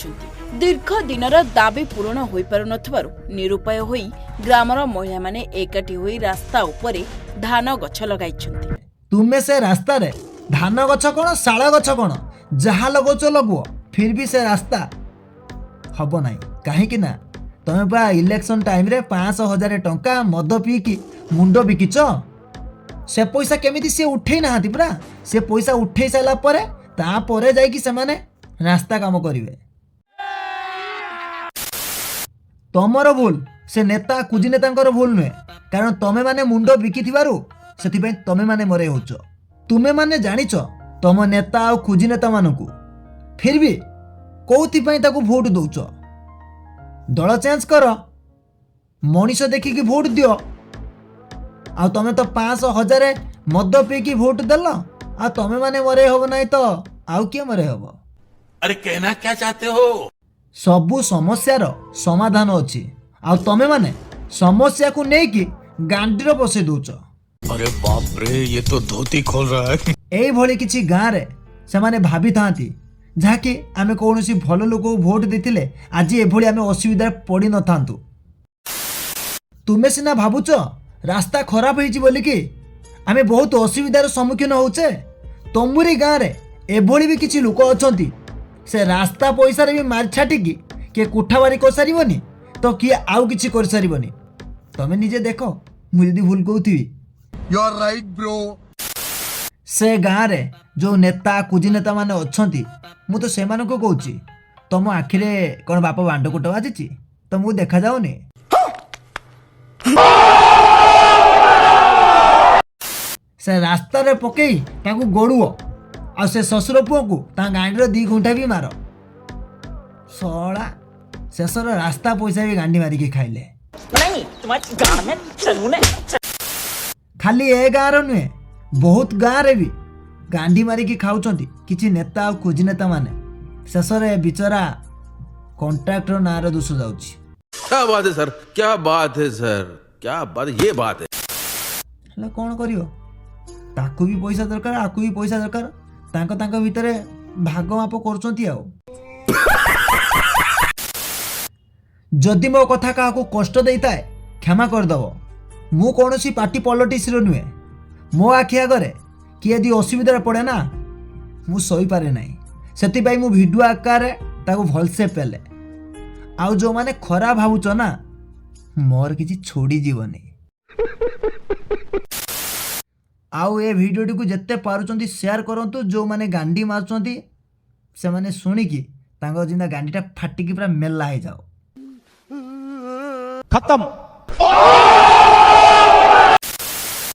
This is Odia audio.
କରୁଛନ୍ତି। ଦୀର୍ଘ ଦିନର ଦାବି ପୂରଣ ହୋଇପାରୁନଥିବାରୁ ନିରୁପାୟ ହୋଇ ଗ୍ରାମର ମହିଳାମାନେ ଏକାଠି ହୋଇ ରାସ୍ତା ଉପରେ ଧାନ ଗଛ ଲଗାଇଛନ୍ତି। ତୁମେ ସେ ରାସ୍ତାରେ ଧାନ ଗଛ କ'ଣ, ଶାଳ ଗଛ କ'ଣ, ଯାହା ଲଗାଉଛ ଲଗୁଅ, ଫିର୍ ବି ସେ ରାସ୍ତା ହବ ନାହିଁ। କାହିଁକି ନା ତମେ ପା ଇଲେକ୍ସନ୍ ଟାଇମ୍ରେ 500 ହଜାର ଟଙ୍କା ମଦ ପିଇକି ମୁଣ୍ଡ ବିକିଛ। ସେ ପଇସା କେମିତି ସିଏ ଉଠେଇ ନାହାନ୍ତି ପୁରା। ସେ ପଇସା ଉଠେଇ ସାରିଲା ପରେ ତାପରେ ଯାଇକି ସେମାନେ ରାସ୍ତା କାମ କରିବେ। ତମର ଭୁଲ, ସେ ନେତା କୁଜି ନେତାଙ୍କର ଭୁଲ ନୁହେଁ। କାରଣ ତମେମାନେ ମୁଣ୍ଡ ବିକିଥିବାରୁ ସେଥିପାଇଁ ତମେମାନେ ମରେଇ ହଉଛ। ତୁମେମାନେ ଜାଣିଛ ତମ ନେତା ଆଉ କୁଜି ନେତାମାନଙ୍କୁ, ଫିର୍ ବି କୋଉଥିପାଇଁ ତାକୁ ଭୋଟ ଦଉଛ? ଦଳ ଚେଞ୍ଜ କର, ମଣିଷ ଦେଖିକି ଭୋଟ ଦିଅ। ଆଉ ତମେ ତ 500 ହଜାରେ ମଦ ପିଇକି ଭୋଟ ଦେଲ, ଆଉ ତମେମାନେ ମରେଇ ହବ ନାହିଁ ତ ଆଉ କିଏ ମରେଇ ହବ? अरे, कहना क्या चाहते हो? ସବୁ ସମସ୍ୟାର ସମାଧାନ ଅଛି, ଆଉ ତମେମାନେ ସମସ୍ୟାକୁ ନେଇକି ଗାଣ୍ଡିର ବସେଇ ଦଉଛ। अरे बाप रे, ये तो धोती खोल रहा है। ଏଇଭଳି କିଛି ଗାଁରେ ସେମାନେ ଭାବିଥାନ୍ତି ଯାହାକି ଆମେ କୌଣସି ଭଲ ଲୋକକୁ ଭୋଟ ଦେଇଥିଲେ ଆଜି ଏଭଳି ଆମେ ଅସୁବିଧାରେ ପଡ଼ିନଥାନ୍ତୁ। ତୁମେ ସିନା ଭାବୁଛ ରାସ୍ତା ଖରାପ ହେଇଛି ବୋଲିକି ଆମେ ବହୁତ ଅସୁବିଧାର ସମ୍ମୁଖୀନ ହେଉଛେ, ତମରି ଗାଁରେ ଏଭଳି ବି କିଛି ଲୋକ ଅଛନ୍ତି, ସେ ରାସ୍ତା ପଇସାରେ ବି ମାରି ଛାଟିକି କିଏ କୋଠାବାରି କରିସାରିବନି ତ କିଏ ଆଉ କିଛି କରିସାରିବନି। ତମେ ନିଜେ ଦେଖ, ମୁଁ ଯଦି ଭୁଲ କହୁଥିବି। You are right, bro. ସେ ଗାଁରେ ଯେଉଁ ନେତା କୁଜି ନେତାମାନେ ଅଛନ୍ତି, ମୁଁ ତ ସେମାନଙ୍କୁ କହୁଛି, ତମ ଆଖିରେ କ'ଣ ବାପ ବାଣ୍ଡକୁଟ ବାଜିଛି? ତମକୁ ଦେଖାଯାଉନି? ସେ ରାସ୍ତାରେ ପକେଇ ତାକୁ ଗୋଡ଼ୁଅ, ଆଉ ସେ ଶ୍ୱଶୁର ପୁଅକୁ ତାଙ୍କ ଗାଣ୍ଡିର 2 ଘଣ୍ଟା ବି ମାର। ଶଳା ଶେଷର ରାସ୍ତା ପଇସା ବି ଗାଣ୍ଡି ମାରିକି ଖାଇଲେ। ଖାଲି ଏ ଗାଁର ନୁହେଁ, ବହୁତ ଗାଁରେ ବି ଗାଣ୍ଡି ମାରିକି ଖାଉଛନ୍ତି କିଛି ନେତା ଆଉ କୁଜି ନେତାମାନେ। ଶେଷରେ ବିଚରା କଣ୍ଟ୍ରାକ୍ଟର ନାଁରେ ଦୋଷ ଯାଉଛି। क्या बात है सर, क्या बात है सर, क्या बात, ये बात है। ହେଲେ କ'ଣ କରିବ? ତାକୁ ବି ପଇସା ଦରକାର, ଆକୁ ବି ପଇସା ଦରକାର। ତାଙ୍କ ତାଙ୍କ ଭିତରେ ଭାଗ ମାପ କରୁଛନ୍ତି। ଆଉ ଯଦି ମୋ କଥା କାହାକୁ କଷ୍ଟ ଦେଇଥାଏ, କ୍ଷମା କରିଦେବ। ମୁଁ କୌଣସି ପାର୍ଟି ପଲିଟିକ୍ସର ନୁହେଁ। ମୋ ଆଖି ଆଗରେ କିଏ ଯଦି ଅସୁବିଧାରେ ପଡ଼େ ନା, ମୁଁ ସହିପାରେ ନାହିଁ। ସେଥିପାଇଁ ମୁଁ ଭିଡ଼ିଓ ଆକାରରେ ତାକୁ ଭଲସେ ପେଲେ। ଆଉ ଯେଉଁମାନେ ଖରାପ ଭାବୁଛ ନା, ମୋର କିଛି ଛୋଡ଼ିଯିବନି। ଆଉ ଏ ଭିଡ଼ିଓଟିକୁ ଯେତେ ପାରୁଛନ୍ତି ସେୟାର କରନ୍ତୁ। ଯେଉଁମାନେ ଗାଣ୍ଡି ମାରୁଛନ୍ତି, ସେମାନେ ଶୁଣିକି ତାଙ୍କ ଯେନ୍ତା ଗାଣ୍ଡିଟା ଫାଟିକି ପୁରା ମେଲା ହେଇଯାଉ। खत्म।